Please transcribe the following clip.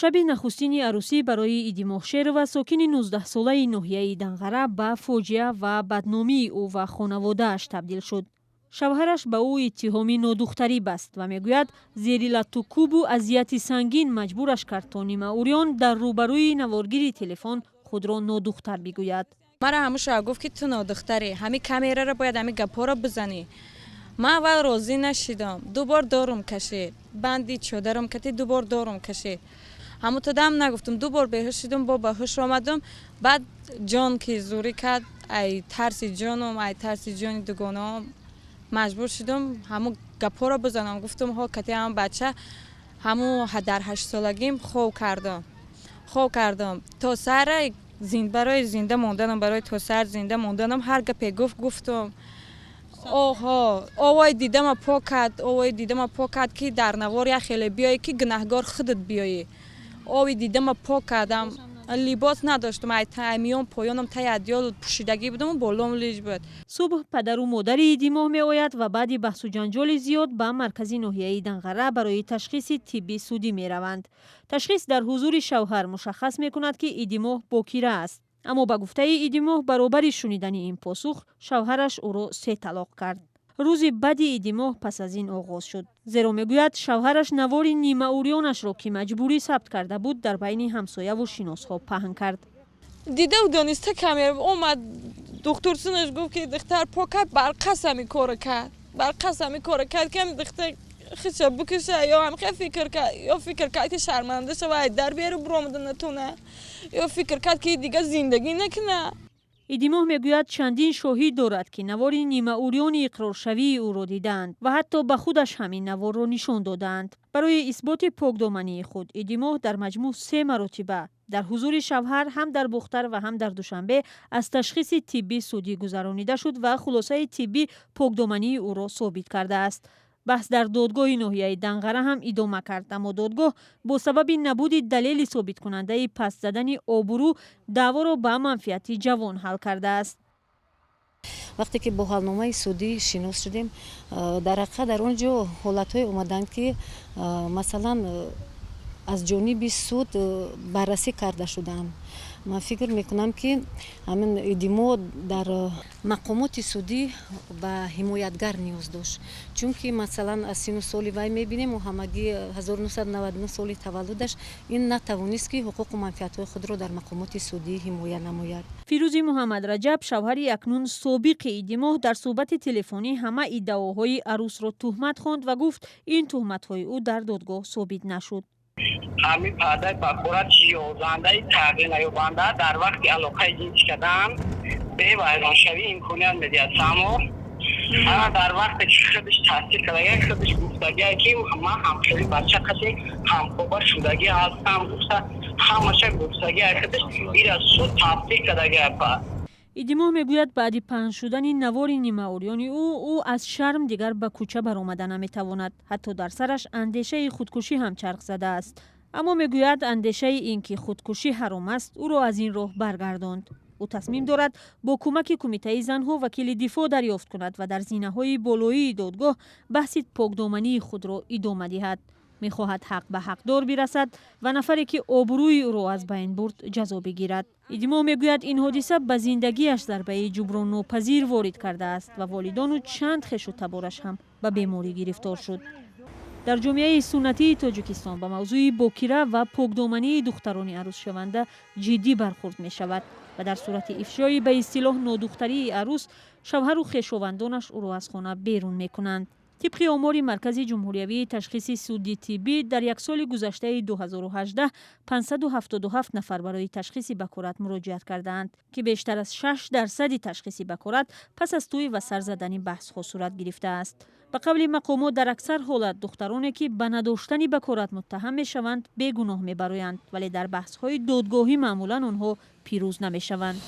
Шаби нахустини арӯсӣ барои Идимоҳ Шерова, сокини 19-солаи ноҳияи Данғара, ба фоҷиа ва бадномии ӯ ва хонаводааш табдил шуд. Шавҳараш ба ӯ иттиҳоми нодухтарӣ баст ва мегӯяд, зери латтукӯбу азияти сангин маҷбураш кард, то нимаурён дар рӯбарӯи наворгири телефон худро нодухтар бигӯяд. Мара ҳамуша гуфт, ки ту нодухтарӣ, ҳами камераро бояд ҳами гапҳоро бизанӣ. Ман аввал розӣ нашидам. Ду бор дорум кашид, банди чодарам кати ду бор дорум кашид. Ҳамун дам нагуфтум. Ду бор беҳуш шудум, бо ба ҳуш омадум. Баъд ҷон ки зурӣ кард, ай тарси ҷоном, ай тарси ҷони дугонаом маҷбур шудум ҳамун гапҳоро бизанам. Гуфтум, ҳо, кати ҳамн бача ҳамун дар 8-солагим хов кардам, хов кардам. То сара барои зинда монданам, барои то сар зинда монданам ҳар гапе гуфт, гуфтум. Оҳо, овои дидама пок кард, овои дидама пок кард, ки дар навор як хеле биёӣ, ки гунаҳгор худат биёӣ. Ови дидама пок кардам. Либос надоштам, ай миён поёнам таи адёл пӯшидагӣ будам, болом лич буд. Субҳ падару модари Идимоҳ меояд ва баъди баҳсу ҷанҷоли зиёд ба маркази ноҳияи Данғара барои ташхиси тибби судӣ мераванд. Ташхис дар ҳузури шавҳар мушаххас мекунад, ки Идимоҳ бокира аст. Аммо ба гуфтаи Идимоҳ, баробари шунидани ин посух шавҳараш ӯро се талоқ кард. Рӯзи бади Идимоҳ пас аз ин оғоз шуд, зеро мегӯяд, шавҳараш навори нимаурёнашро, ки маҷбурӣ сабт карда буд, дар байни ҳамсояву шиносҳо паҳн кард. Дидау дониста камера омад. Духтур синаш гуфт, ки духтар пока барқас ҳами корро кард, барқас ҳами корро кард, ки ҳами духтар хиша бикиша, ё ҳамхе фикр кард, ё фикр кард, ки шарманда шава, ай дар беру буромада натона, ё фикр кард, ки дигар зиндагӣ накуна. Идимоҳ мегӯяд, чандин шоҳид дорад, ки навори нимаурёни иқроршавии ӯро дидаанд ва ҳатто ба худаш ҳамин наворро нишон додаанд. Барои исботи покдомании худ Идимоҳ дар маҷмӯъ се маротиба дар ҳузури шавҳар ҳам дар Бухтар ва ҳам дар Душанбе аз ташхиси тиббӣ судӣ гузаронида шуд ва хулосаи тиббӣ покдомании ӯро собит кардааст. Баҳс дар додгоҳи ноҳияи Данғара ҳам идома кард, аммо додгоҳ бо сабаби набуди далели собиткунандаи паст задани обрӯ даъворо ба манфиати ҷавон ҳал кардааст. Вақте ки бо ҳалномаи судӣ шинос шудем, дар ҳақиқат дар он ҷо ҳолатҳое омаданд, ки масалан аз ҷониби суд баррасӣ карда шуданд. Ман фикр мекунам, ки ҳамин Идимо дар мақомоти судӣ ба ҳимоятгар ниёз дошт, чунки масалан аз сину соли вай мебинем, ӯ ҳамагӣ 1999 соли таваллудаш, ин натавонист, ки ҳуқуқу манфиатҳои худро дар мақомоти судӣ ҳимоя намояд. Фирӯзи Муҳаммадраҷаб, шавҳари акнун собиқи Идимоҳ, дар суҳбати телефонӣ ҳама иддаоҳои арӯсро туҳмат хонд ва гуфт, ин туҳматҳои ӯ дар додгоҳ собит нашуд. Ҳамин пардаи бакорат ёзандаи тағйир наёбанда дар вақти алоқаи ҷинсӣ кардан бевайроншавӣ имконият медиҳад. Само ана дар вақте ки худаш таъсир кардага, худаш гуфтагия, ки ман ҳамхели бача қасе ҳамхоба шудагӣ ҳастам гуфта, ҳамаша гуфтагия худаш, ира суд тасдиқ кардагия па. Идимоҳ мегӯяд, баъди паҳн шудани навори нимаурёни ӯ, ӯ аз шарм дигар ба кӯча баромада наметавонад. Ҳатто дар сараш андешаи худкушӣ ҳам чарх задааст. Аммо мегӯяд, андешаи ин ки худкушӣ ҳаром аст, ӯро аз ин роҳ баргардонд. Ӯ тасмим дорад бо кӯмаки кумитаи занҳо вакили дифоъ дарёфт кунад ва дар зинаҳои болоии додгоҳ баҳси покдомании худро идома диҳад. Мехоҳад ҳақ ба ҳақдор бирасад ва нафаре, ки обрӯи ӯро аз байн бурд, ҷазо бигирад. Идимо мегӯяд, ин ҳодиса ба зиндагиаш зарбаи ҷуброннопазир ворид кардааст ва волидону чанд хешу табораш ҳам ба беморӣ гирифтор шуд. Дар ҷомеаи суннатии Тоҷикистон ба мавзӯи бокира ва покдомании духтарони арӯсшаванда ҷиддӣ бархурд мешавад ва дар сурати ифшои ба истилоҳ нодухтарии арӯс, шавҳару хешовандонаш ӯро аз хона берун мекунанд. Тибқи омори Маркази ҷумҳуриявии ташхиси судди тиббӣ, дар як соли гузаштаи 2018 577 нафар барои ташхиси бакорат муроҷиат кардаанд, ки бештар аз 6 дарсади ташхиси бакорат пас аз тӯй ва сар задани баҳсҳо сурат гирифтааст. Ба қавли мақомот, дар аксар ҳолат духтароне, ки ба надоштани бакорат муттаҳам мешаванд, бегуноҳ мебароянд, вале дар баҳсҳои додгоҳӣ маъмулан онҳо пирӯз намешаванд.